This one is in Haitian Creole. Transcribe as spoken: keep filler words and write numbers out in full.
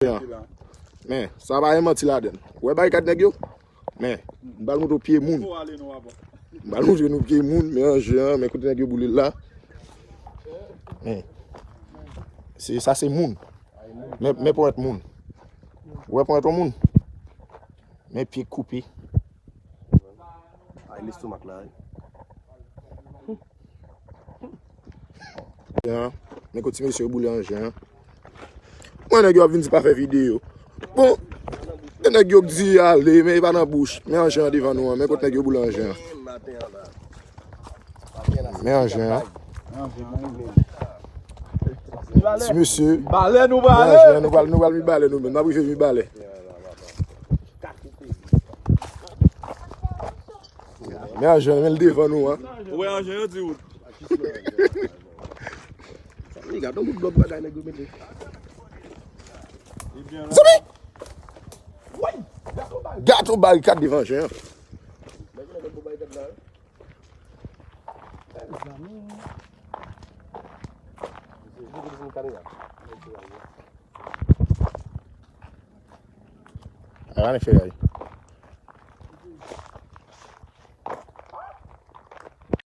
Men, sa pa gen manti ladan l. Ou wè barikad nèg yo? Men, m pral montre w pye moun. M pral montre nou pye moun, men anjen an, men kote nèg yo boule l la. Men, se, sa se moun. Men, men ponyèt moun. Ou wè ponyèt yon moun? Men pye koupe. Ay, lestomak la, wi. An, men kote ti mesye yo boule anjen an. Mwen nèg yo ap vin di pa fè videyo. Bon, e nèg yo k di ale, men e pa nan bouch. Men anjen an devan nou an, men kote nèg yo boule anjen an. Men anjen an. Ti mesye. Balè nou men anjen an, nou pral, nou pral Mibalè nou menm. N ap rive Mibalè. Men anjen an, men l devan nou an. Ou wè anjen yo di ou. Li gade yon bout dòt bagay nèg yo mete. Zanmi! Gato barikad devan anjen an. Ala nèg feray.